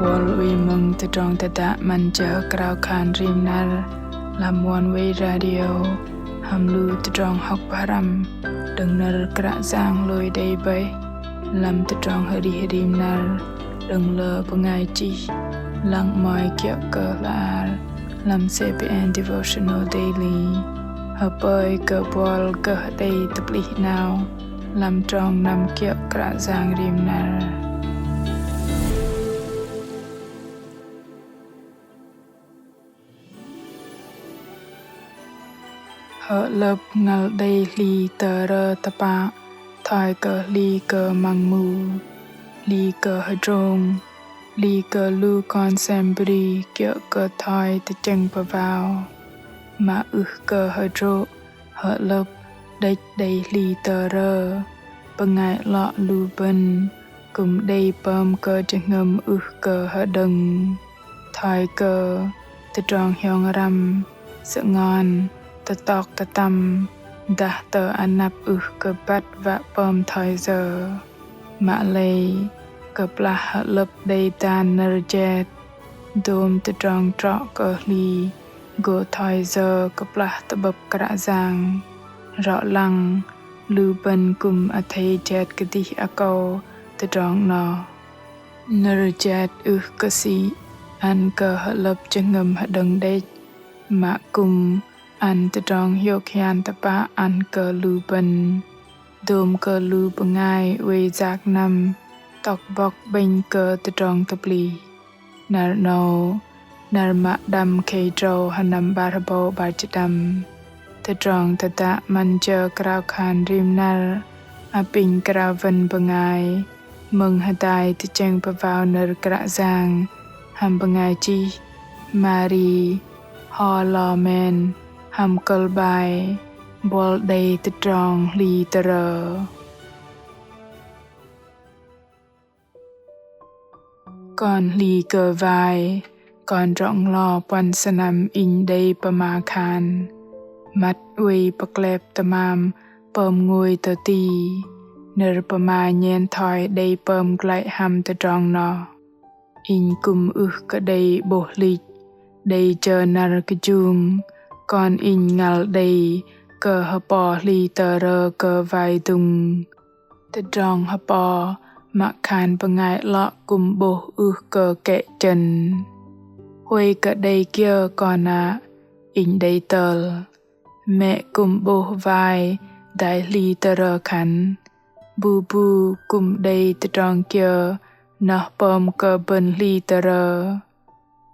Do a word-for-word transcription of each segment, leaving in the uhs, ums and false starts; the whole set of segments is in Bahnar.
Buăl oei mơ̆ng tơdrong tơdă 'Măn Jơ Krao Khan Rim Năr lăm Oneway Radio hăm lu tơdrong hŏk bơhrăm đơ̆ng nơ̆r Kră Yang lui đei bơih lăm tơdrong arih rim năr đơ̆ng lơ bơngai chih lăng 'mơ̆i kiơ̆ kơ hla bơar lăm C B N Devotional Daily. Hơpơi kơ buăl gơh đei tơplih 'nao lăm trong năm kiơ̆ Kră Yang rim năr. Hơ'lơ̆p ngăl đei hli tơrơ tơpă thoi kơ hli kơ măng mu, hli kơ hơdrông, hli kơ lu kon sem bri kiơ̆ kơ thoi tơchĕng pơvao. Mă ưh kơ hơdrô̆ hơ'lơ̆p đĕch đei hli tơrơ, bơngai 'lŏ lu bơ̆n kư̆m đei pơm kơ jơhngơ̆m ưh kơ hơđơ̆ng. Thoi kơ tơdrong hiong răm, sơngon, tơtŏk tơtăm, dah tơ anăp ưh kơ băt wă pơm thoi yơ. Mă lei kơplah hơ'lơ̆p đei dan nơ̆r jet, dôm tơdrong trŏ kơ hli gô thoi yơ kơplah tơ'bơ̆p Kră Yang. Rŏ lăng lu bơ̆n kư̆m athei jet kơdih akâu tơdrong 'noh. Nơ̆r jet ưh kơ sĭ ăn kơ hơ'lơ̆p jơhngơ̆m hơđơ̆ng đĕch, mă kư̆m ăn tơdrong hiôk hian tơpă ăn kơ lu bơ̆n. Dôm kơ lu bơngai oei yak năm tŏk bŏk 'bĕnh kơ tơdrong tơplih. Năr 'nâu, năr mă đăm khei drâu hơnăm 'bar hơbâu 'bar jĭt đăm. Tơdrong tơdă 'Măn Jơ Krao Khan Rim Năr apinh krao wơn bơngai mơ̆ng hơdai tơchĕng pơvao nơ̆r Kră Yang hăm bơngai chih Marie Holloman hăm kơ̆l bai Buăl đei tơdrong hli tơrơ. Kon hli kơ wai, kon drŏ-nglo puăn sơnăm inh đei pơma khan. Măt oei pơklep tơmam pơm ngôi tơ ti. Nơ̆r pơma nhen thoi đei pơm glăi hăm tơdrong noh. Inh kư̆m ưh kơ đei 'bôh hlich, đei jơ năr kơjung, kon inh ngăl đei kơ hơpo hli tơrơ kơ wai dŭng. Tơdrong hơpo mă khan bơngai 'lŏ kư̆m 'bôh ưh kơ kĕ chơ̆n. Huay kơ đei kiơ kon a, inh đei tơl. Mĕ kư̆m 'bôh wai dai hli tơrơ khan. Bu bu kư̆m đei tơdrong kiơ noh pơm kơ bơ̆n hli tơrơ.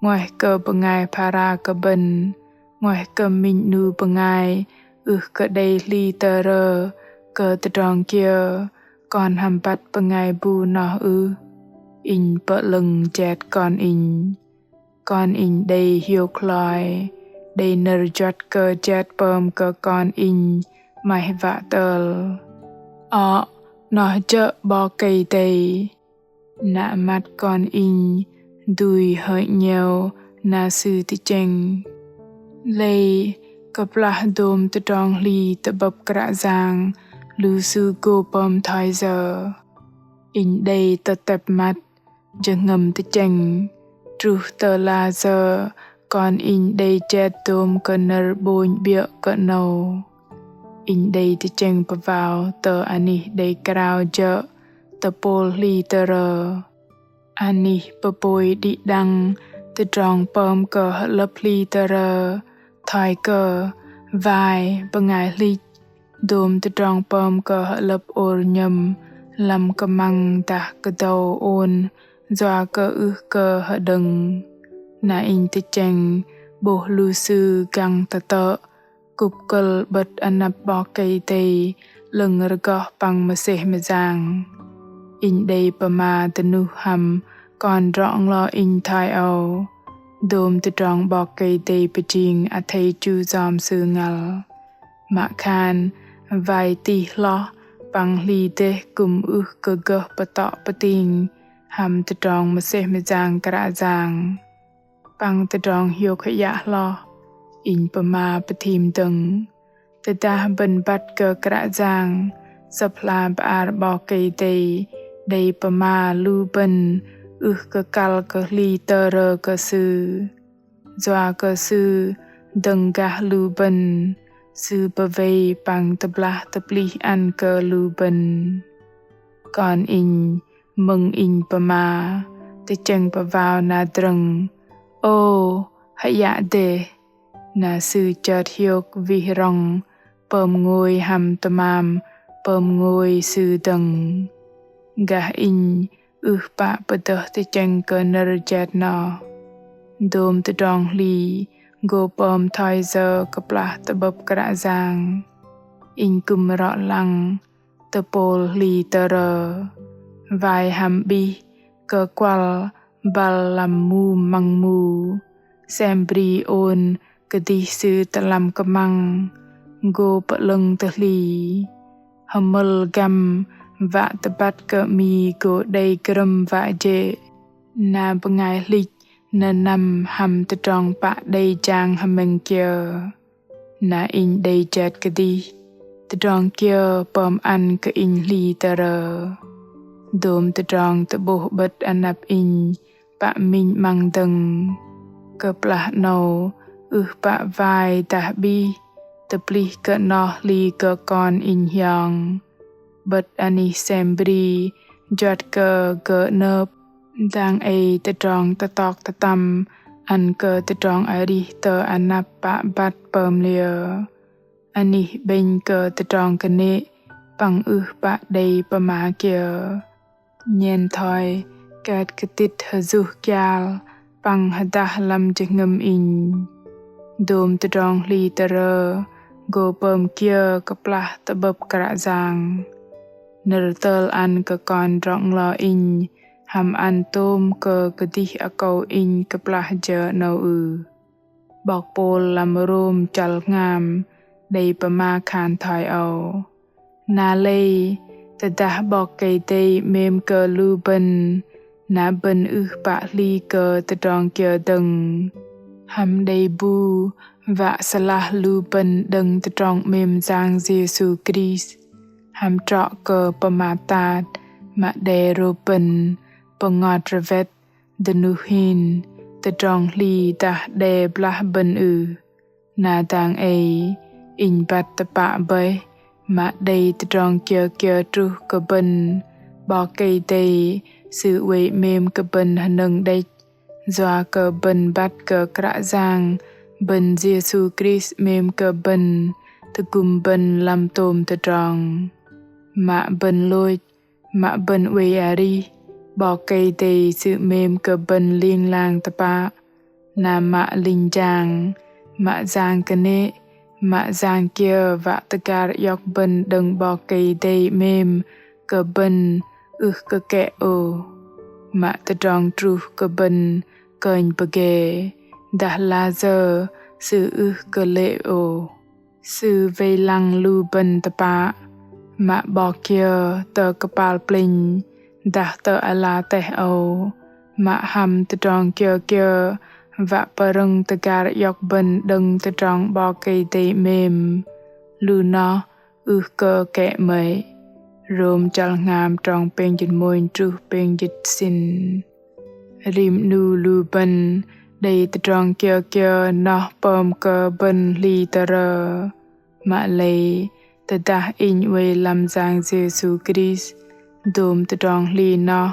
'Nguaih kơ bơngai phara kơ bơ̆n, 'nguaih kơ minh 'nu bơngai ưh kơ đei hli tơrơ kơ tơdrong kiơ, kon hăm băt bơngai bu noh ưh? Inh pơ'lơ̆ng jet kon inh. Kon inh đei hiôk hloi, đei nơ̆r juăt kơ jet pơm kơ kon inh 'maih wă tơl. Ơ, noh jơ̆ 'Bok Kei-Dei. Na măt kon inh dui hơnheo na Sư tơchĕng. Lei kơplah dôm tơdrong hli tơ'bơ̆p Kră Yang lu sư gô pơm thoi yơ? Inh đei tơtep măt, jơhngơ̆m tơchĕng, truh tơ la yơ kon inh đei jet dôm kơ nơ̆r 'bônh 'biơ̆ kơ 'nâu. Inh đei tơchĕng pơvao tơ anih đei krao jơ̆ tơpôl hli tơrơ. Anih pơpôi đĭ đăng tơdrong pơm kơ hơ'lơ̆p hli tơrơ, thoi kơ wai, bơngai hlich, dôm tơdrong pơm kơ hơ'lơ̆p ôr nhơ̆m lăm kơmăng dah kơdâu ôn yua kơ ưh kơ hơđơ̆ng. Na inh tơchĕng 'bôh lu sư găng tơtơ̆ kŭp kơ̆l 'bơ̆t anăp 'Bok Kei-Dei 'lơ̆ng rơgoh păng mơsêh mơyang. Inh đei pơma dơnuh hăm kon drŏ-nglo inh thoi âu. Dôm tơdrong 'Bok Kei-Dei pơjing athei chu yom Sư ngăl. Mă khan wai tih hloh păng hli dêh kư̆m ưh kơ gơh pơtŏ pơting hăm tơdrong mơsêh mơyang Kră Yang. Păng tơdrong hiôk hơiă hloh, inh pơma pơthim dơ̆ng. Tơdah bơ̆n băt kơ Kră Yang, Sơ̆p hla bơar 'Bok Kei-Dei đei pơma lu bơ̆n ưh kơ kăl kơ hli tơrơ kơ Sư. Yua kơ Sư dơ̆ng gah lu bơ̆n, Sư pơwei păng tơblah tơplih ăn kơ lu bơ̆n. Kon inh mơ̆ng inh pơma, tơchĕng pơwao na drơ̆ng: Ô, hơyă dêh. Na Sư chơt hiôk wih rŏng, pơm ngôi hăm tơmam pơm ngôi Sư dơ̆ng. Gah inh ưh pă pơdơh tơchĕng kơ nơ̆r jet noh. Dôm tơdrong hli gô pơm thoi yơ kơplah tơ'bơ̆p Kră Yang. Inh kư̆m rŏ lăng tơpôl hli tơrơ, wai hăm 'bih kơ kuăl băl lăm mum măng mu, sem bri ôn kơdih sư tơlăm kơmăng gô pơ'lơ̆ng tơ hli. Hơmơl găm wă tơbăt kơ 'mi gô đei grơ̆m wă jê̆, na bơngai hlĭch nơnăm hăm tơdrong pă đei jang hơmĕng kiơ. Na inh đei jet kơdih tơdrong kiơ pơm ăn kơ inh hli tơrơ. Dôm tơdrong tơ'bôh 'bơ̆t anăp inh pă minh 'măng dơ̆ng. Kơplah 'nâu ưh pă wai dah 'bih tơplih kơ noh hli gơh kon inh hiong. 'Bơ̆t anih sem bri juăt kơ gơh 'nơp, dang ei tơdrong tơtok tơtăm ăn kơ tơdrong arih tơ anăp pă băt pơm liơ. Anih 'bĕnh kơ tơdrong kơnê̆ păng ưh pă đei pơma kiơ. Nhen thoi kĕt kơtĭt hơjuh kial păng hơdah lăm jơhngơ̆m inh. Dôm tơdrong hli tơrơ gô pơm kiơ kơplah tơ'bơ̆p Kră Yang. Nơ̆r tơl ăn kơ kon drŏ nglo inh hăm ăn tôm kơ kơdih akâu inh kơplah jơ 'nâu ưh. 'Bok Pôl lăm Rôm chăl hngam đei pơma khan thoi âu: Na lei, tơdah 'Bok Kei-Dei 'mêm kơ lu bơ̆n, na bơ̆n ưh pă hli kơ tơdrong kiơ dơ̆ng. Hăm đei bu wă sơlah lu bơ̆n đơ̆ng tơdrong 'mêm Yang Yêsu Krist. Hăm trŏ kơ pơmat tat, mă đe rôp bơ̆n, pơngot rơwet, dơnuh hin, tơdrong hli dah đe blah bơ̆n ưh. Na dang ei, inh băt tơpă bơih, mă đei tơdrong kiơ kiơ truh kơ bơ̆n, 'Bok Kei-Dei Sư oei 'mêm kơ bơ̆n hơnơ̆ng đĕch. Yua kơ bơ̆n băt kơ Kră Yang, bơ̆n Yêsu Krist 'mêm kơ bơ̆n, tơgŭm bơ̆n lăm tôm tơdrong. Mă bơ̆n lôch, mă bơ̆n oei arih, 'Bok Kei-Dei Sư 'mêm kơ bơ̆n ling lang tơpă. Na mă linh jang, mă yang kơnê̆, mă yang kiơ wă tơgar iŏk bơ̆n đơ̆ng 'Bok Kei-Dei 'mêm kơ bơ̆n ưh kơ kĕ ôh. Mă tơdrong truh kơ bơ̆n kơnh pơgê, dah layơ Sư ưh kơ lê̆ ôh. Sư wei lăng lu bơ̆n tơpă, mă 'bok kiơ tơ kơpal plĕnh, dah tơ ala teh âu, mă hăm tơdrong kiơ kiơ wă pơrơ̆ng tơgar iŏk bơ̆n đơ̆ng tơdrong 'Bok Kei-Dei 'mêm. Lu noh ưh kơ kĕ mơ̆i. Rôm chăl hngam trong pêng jĭt mônh truh pêng jĭt sĭn. Rim 'nu lu bơ̆n đei tơdrong kiơ kiơ noh pơm kơ bơ̆n hli tơrơ. Mă lei, tơdah inh oei lăm Yang Yêsu Krist, dôm tơdrong hli noh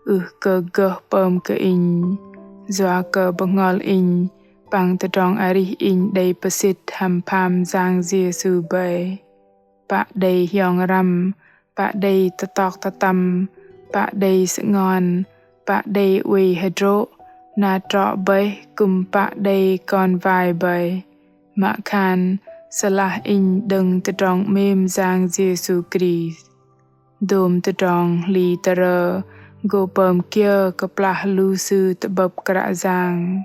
ưh kơ gơh pơm kơ inh. Yua kơ bơhngol inh păng tơdrong arih inh đei pơsĭt hăm pham Yang Yêsu bơih. Pă đei hiong răm, pă đei tơtok tơtăm, pă đei sơngon, pă đei oei hơdrô̆, na trŏ bơih kư̆m pă đei kon wai bơih. Mă khan sơlah inh đơ̆ng tơdrong 'mêm Yang Yêsu Krist. Dôm tơdrong hli tơrơ gô pơm kiơ kơplah lu sư tơ'bơ̆p Kră Yang.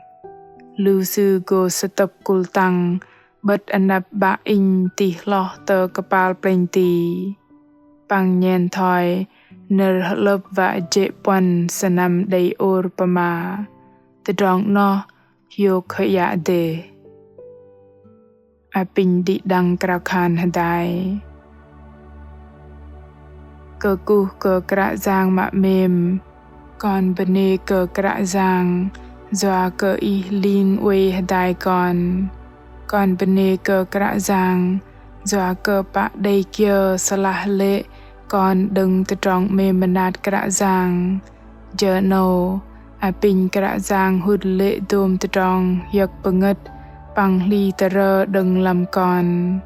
Lu sư gô sơtơ̆p kul tăng 'bơ̆t anăp 'Bă inh tih hloh tơ kơpal plĕnh ti. Păng nhen thoi nơ̆r hơ'lơ̆p wă jê̆ puăn sơnăm đei ôr pơma: Tơdrong 'noh hiôk hơyă dêh. Apinh đĭ đăng krao khan hơdai. Kơkuh kơ Kră Yang mă 'mêm, Kon bơnê kơ Kră Yang, yua kơ Ih ling oei hơdai kon. Kon bơnê kơ Kră Yang, yua kơ pă đei kiơ sơlah lê̆ kon đơ̆ng tơdrong 'mêm mơnat Kră Yang. Jơ 'nâu, apinh Kră Yang hŭt lê̆ dôm tơdrong hiơ̆k pơngơ̆t păng hli tơrơ đơ̆ng lăm kon.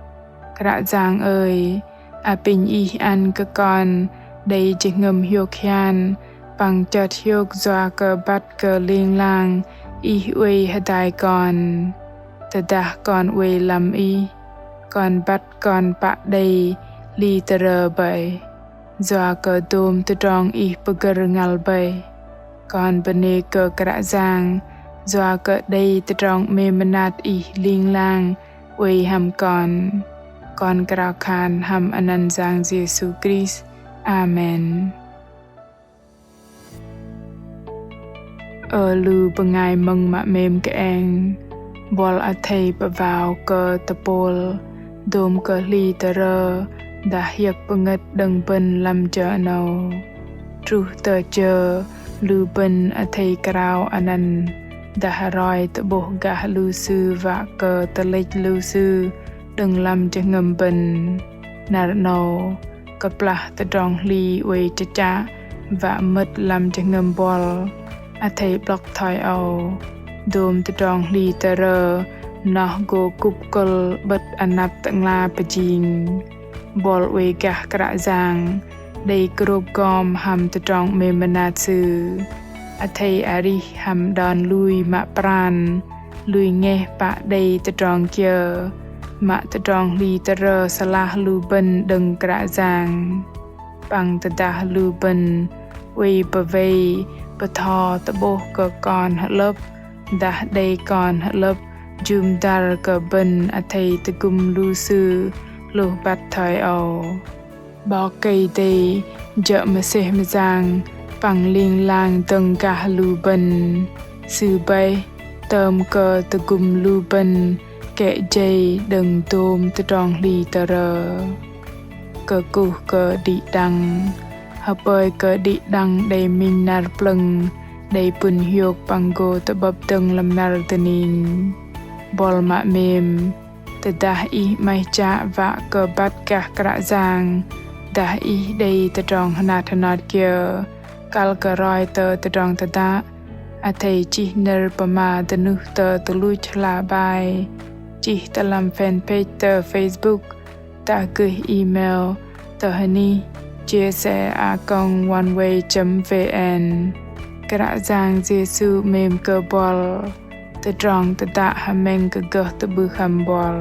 Kră Yang ơi, apinh Ih ăn kơ kon đei jơhngơ̆m hiôk hian păng chơt hiôk yua kơ băt kơ ling lang Ih oei hơdai kon. Tơdah kon oei lăm Ih, kon băt kon pă đei hli tơrơ bơih, yua kơ dôm tơdrong Ih pơgơ̆r ngăl bơih. Kon bơnê kơ Kră Yang, yua kơ đei tơdrong 'mêm mơnat Ih ling lang oei hăm kon. Kon krao khan hăm anăn Yang Yêsu Krist. Amen. Ơ lu bơngai mơ̆ng mă 'mêm kơeng, buăl athei pơwao kơ tơpôl dôm kơ hli tơrơ dah hiơ̆k pơngơ̆t đơ̆ng bơ̆n lăm jơ 'nâu. Truh tơ jơ lu bơ̆n athei krao anăn dah roi tơ'bôh gah lu sư wă kơ tơlĕch lu sư đơ̆ng lăm jơhngơ̆m bơ̆n. Năr 'nâu, kơplah tơdrong hli oei chơchă wă mơ̆t lăm jơhngơ̆m buăl, athei 'blŏk thoi âu. Dôm tơdrong hli tơrơ noh gô kŭp kơ̆l 'bơ̆t anăp Tơ'ngla pơjing. Buăl oei gah Kră Yang, đei krôp gom hăm tơdrong 'mêm mơnat Sư. Athei arih hăm đon lui mă pran, lui ngeh pă đei tơdrong kiơ, mă tơdrong hli tơrơ sơlah lu bơ̆n đơ̆ng Kră Yang. Păng tơdah lu bơ̆n oei pơwei pơtho tơ'bôh kơ kon hơ'lơ̆p, dah đei kon hơ'lơ̆p jŭm dăr kơ bơ̆n athei tơgŭm lu sư hlôh băt thoi âu. 'Bok Kei-Dei jơ̆ mơsêh mơyang păng ling lang dơ̆ng gah lu bơ̆n. Sư bơih tơm kơ tơgŭm lu bơ̆n kĕ jei đơ̆ng dôm tơdrong hli tơrơ. Kơkuh kơ đĭ đăng. Hơpơi kơ đĭ đăng đei minh năr plơ̆ng, đei pŭn hiôk păng gô tơ'bơ̆p dơ̆ng lăm năr dơning. Buăl mă 'mêm, tơdah ih 'maih chă wă kơ băt gah Kră Yang, dah ih đei tơdrong hơnat hơnot kiơ, kăl kơ roi tơ tơdrong tơdă, athei chih nơ̆r pơma dơnuh tơ tơluch hla bơar, chih tơ lăm fanpage tơ Facebook, dah gơih email tơ hơnih chia sẻ a còng oneway chấm vn. Kră Yang Yêsu 'mêm kơ buăl. Tơdrong tơdă hơmĕng kơ gơh tơ'bưh hăm buăl.